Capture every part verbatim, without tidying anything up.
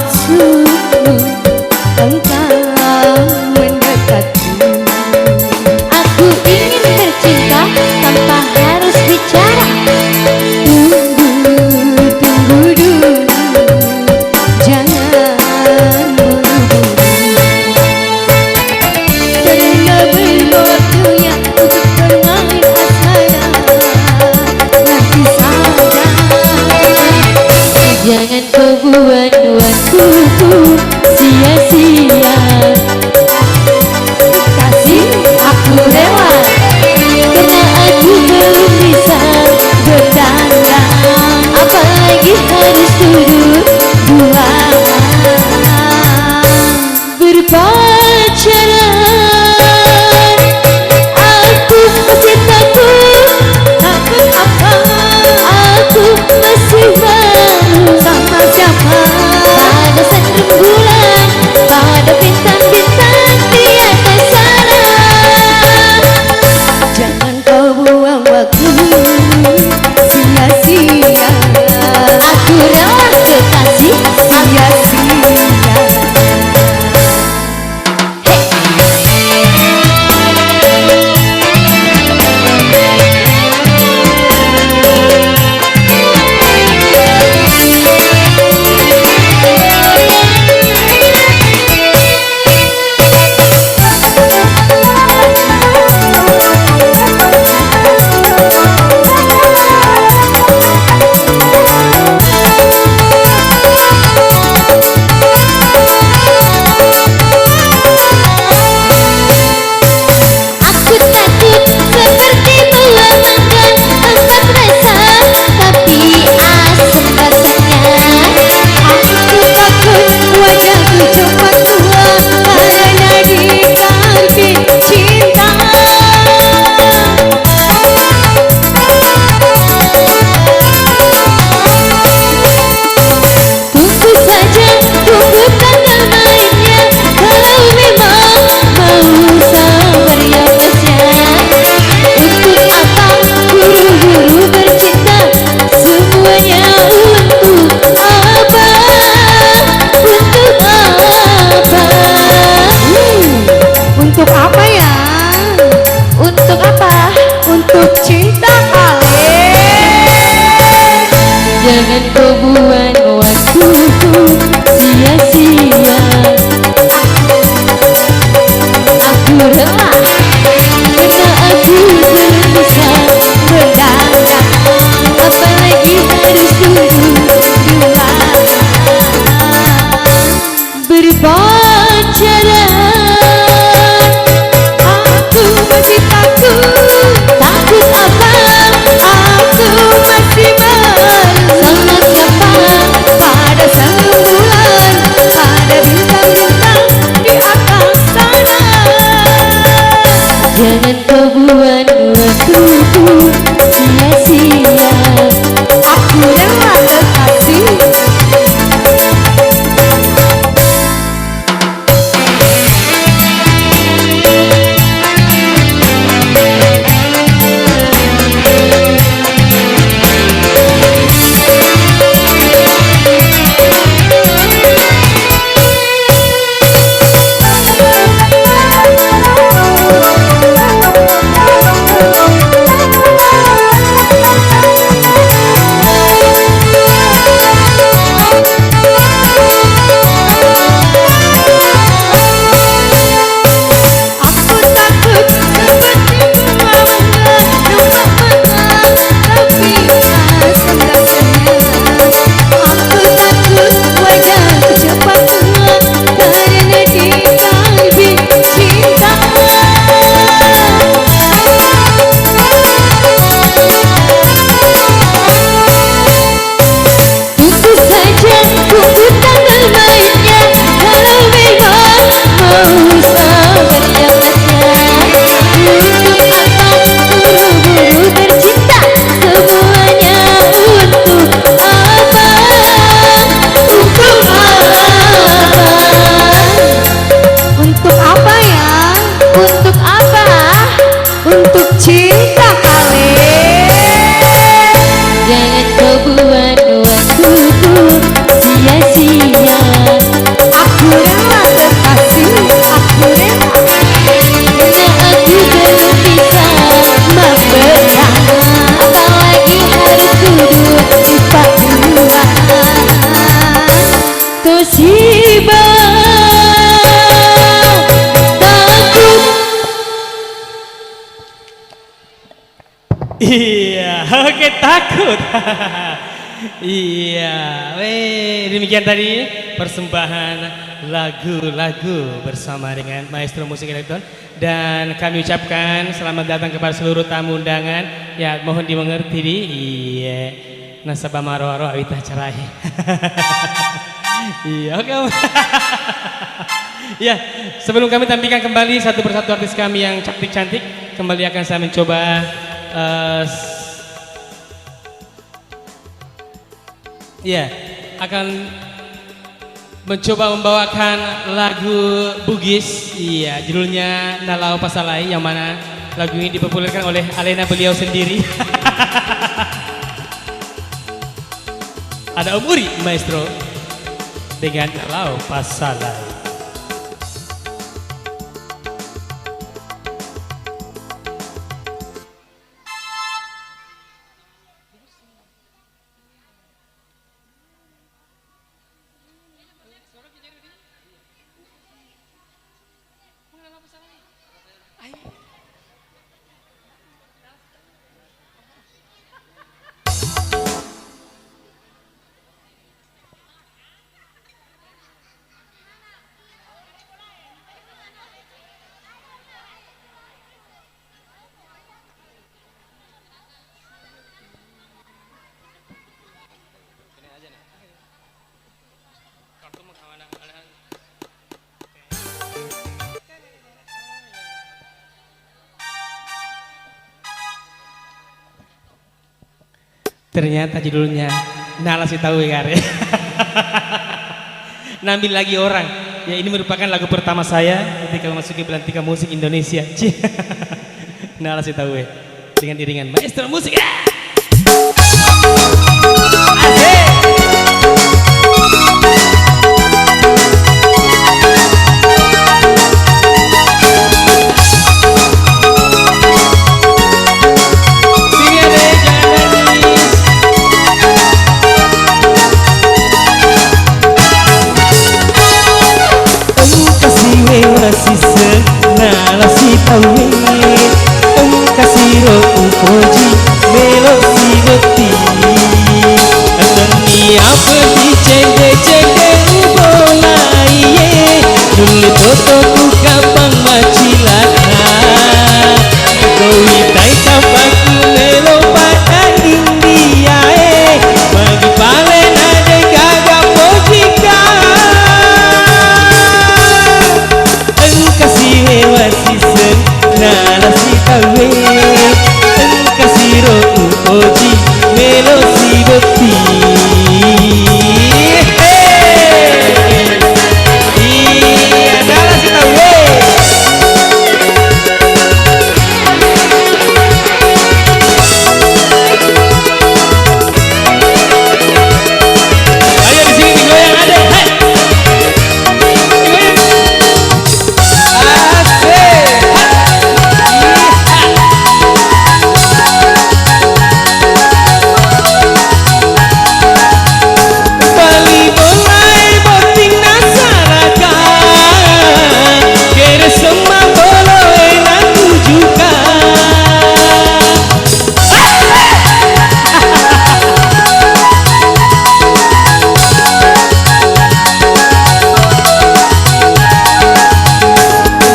Sungguh engkau mendekatku. Aku ingin bercinta tanpa harus bicara. Tunggu, tunggu dulu, jangan buru-buru. Karena belum waktunya untuk bermain asmara. Nanti saja. Jangan kau buang waktuku sia-sia. Kasih, aku rela. Karena aku belum bisa berdandan, apalagi harus duduk dua. Berpacaran, aku masih takut. Takut apa? Aku masih malu. Sama siapa? Pada sang rembulan, pada bintang-bintang di atas sana. Jangan kau buang waktu sia-sia. Aku rela kekasih sia-sia. Aku takut seperti buah mangga, asam rasa, tapi asam rasanya. Aku takut wajahku cepat tua karena dikasih cinta. Tunggu saja, tunggu tanggal mainnya. Kalau memang mau sabar ya Mas ya. Untuk apa buru-buru bercinta? Semuanya untuk apa? Untuk apa? Hmm, untuk apa ya? Untuk apa? Untuk cinta kali. Jangan kau buang waktuku sia-sia. Aku rela, karena aku belum bisa berdandan, apalagi harus duduk dua. Berpacaran, aku masih takut. Takut apa? Aku masih malu. Sama siapa? Pada sang rembulan, pada bintang-bintang di atas sana. Jangan kau buang waktuku sia-sia. Aku rela kekasih. Aku takut seperti bunga-bunga, lupa menang, tapi asam rasanya. Aku takut wajahku cepat tua karena dikasih cinta. Tunggu saja, tunggu tanggal mainnya. Kalau memang mau sabar ya Mas ya. Untuk apa buru-buru bercinta? Semuanya untuk apa? Untuk apa? Iya, oke, takut. Iya, weh, demikian tadi persembahan lagu-lagu bersama dengan Maestro Musik Elektron. Dan kami ucapkan selamat datang kepada seluruh tamu undangan. Ya, mohon dimengerti, di. Iya. Nasaba maro-aro awita acara e. Iya, oke, Om. Ya, sebelum kami tampilkan kembali satu persatu artis kami yang cantik-cantik, kembali akan saya mencoba, eh, s-, iya, akan mencoba membawakan lagu Bugis, iya, judulnya Nalao Pasalai, yang mana lagu ini dipopulerkan oleh Alena beliau sendiri. Ada Om Uri, maestro, dengan Nalao Pasalai. Ternyata judulnya Nala Sitaue, gare. Nambil lagi orang. Ya, ini merupakan lagu pertama saya ketika memasuki belantika musik Indonesia. Cie. Nala Sitaue dengan iringan maestro musik. Ya! Asik! Sini, Ade, jangan nangis. Engka siwewa sisseng nala sitaue, engka siro upoji melo sibotting. Nennia peddi cedde-cedde ubolaie, nulle toto kukapang macilaka. Ko witai tapaku melo pada Indiae, magi pale na degaga pojika. Engka siwewa sisseng nala sitaue, engka siro upoji melo sibotting. Iya, nala sitaue. Ayo di sini digoyang, Ade. Hai. Digoyang. Asik. Bali bolae botting nasaraka, kere semma boloe natujuka.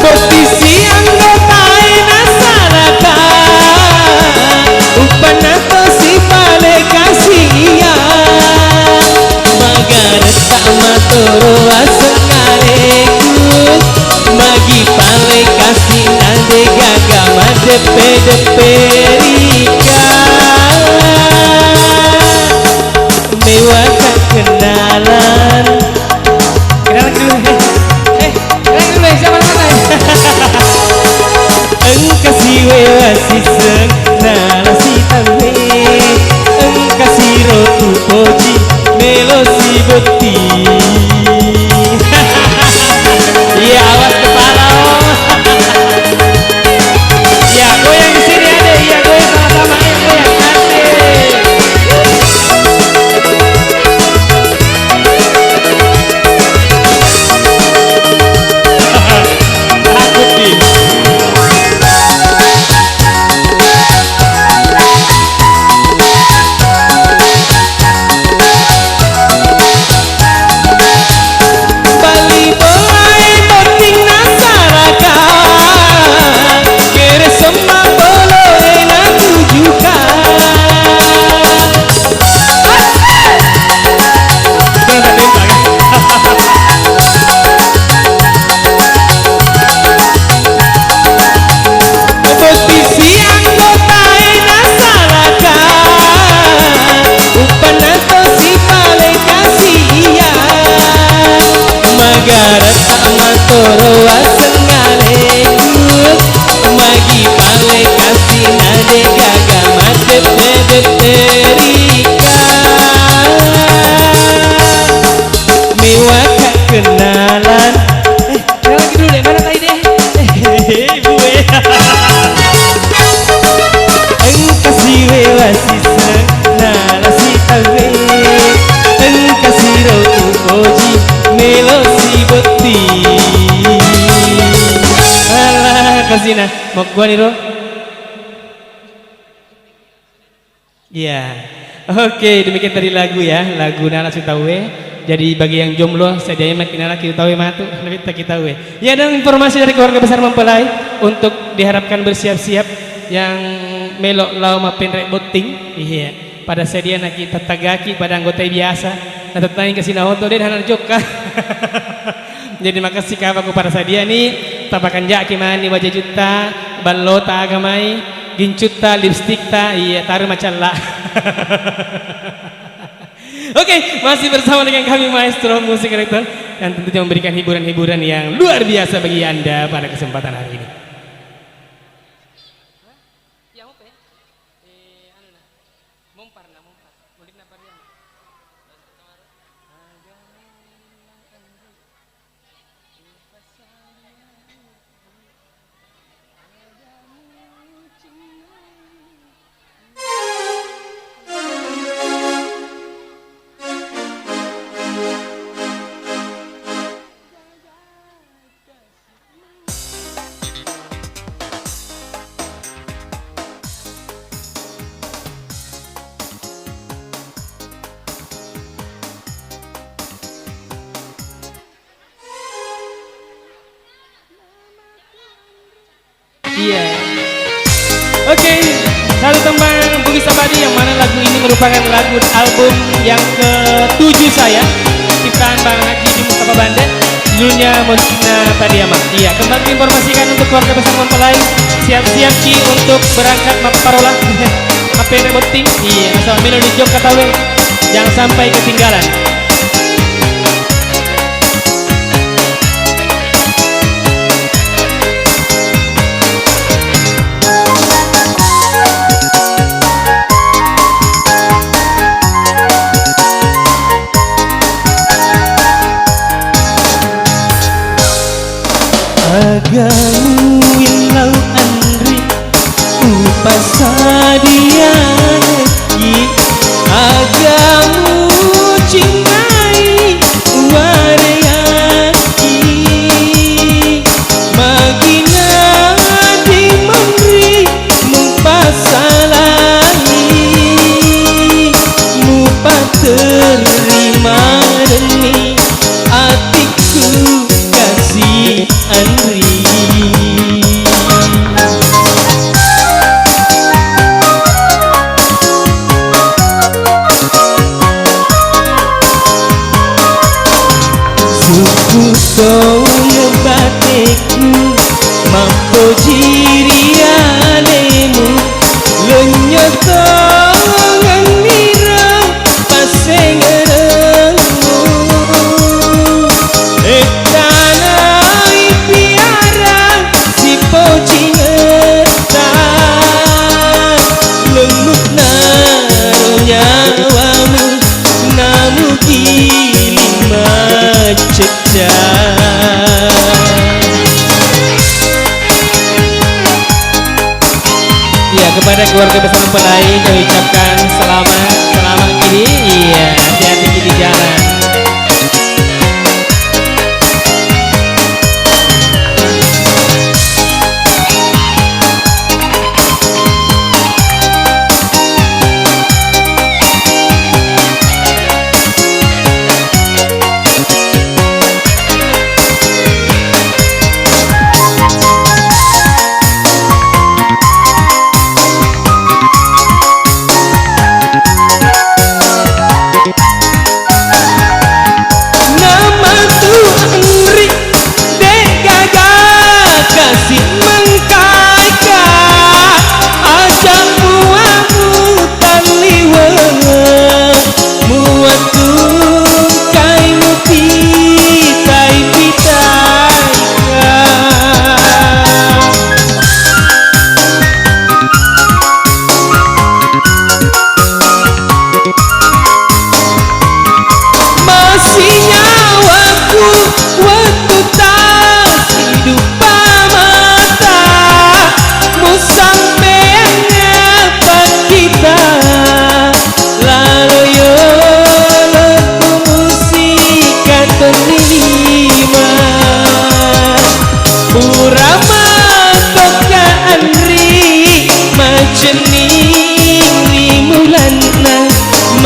Bottisi anggotae nasaraka, uppanna tosi pale kasiya. Magaretta matoro aseng aleku, magi pale kasi na degaga maddeppe-deppe rika. Mewaka kenalan. Kenalan dulu, eh. Eh, kenalan dulu, eh. Siapa namanya? Engka siwewa sisseng nala sitaue, engka siro upoji melo sibotting. Iya, awas kepala, oh. Iya, goyang di sini, Ade. Iya, Kenalan. Eh, sekali lagi dulu deh, mana tadi deh? Eh, ibu eh. Engka siwewa siseng nala sitawe. Engka siro upoji melo sibotting. Alah, kasina. Mau gua nih, Ro. Iya. Oke, demikian tadi lagu ya, lagu Nala Sitawe. Jadi bagi yang jomblo, sediain maki nala kita tawe matu, nabitta kita tawe. Ya, dan informasi dari keluarga besar mempelai untuk diharapkan bersiap-siap yang melo lao mappenre' botting. Iya. Pada sedia naki tattagaki pada anggota biasa. Nah, tettai kasina oto deh, hana jokka. Jadi makessing kapa ku pada sadia ni, tapakanjaki mani waja jutta, ballota agamai, gincutta, lipstikta, iya, taru macalla. Oke, masih bersama dengan kami maestro musik elektor yang tentunya memberikan hiburan-hiburan yang luar biasa bagi Anda pada kesempatan hari ini. Iya. Oke, satu tembang Bugis Abadi yang mana lagu ini merupakan lagu album yang ketujuh saya, ciptaan Bang Haji Mustafa Bande, judulnya Musikna Tadiama. Iya, kembali informasikan untuk keluarga besar mempelai, siap-siap ki untuk berangkat mapparola, mappenre' botting. Iya, asal melo ni jokka tawe, jangan sampai ketinggalan. Agamu willau anri, upasadia'i agamu cintai, uwareaki magina di munri, mupasalai, mupaterri marenni atikku. Kasih Andri. Suku tong bateku, mappojiri alemu, lenyo tongenniro passengerengmu. Ettanai piara sipojingetta, lemmu'naro nyawamu namugiling maccetta. Iya, kepada keluarga besar mempelai kami ucapkan selamat, selamat gini. Iya, hati-hati di jalan.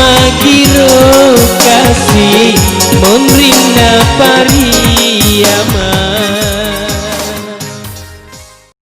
Magiro kasi monrinna Pariama.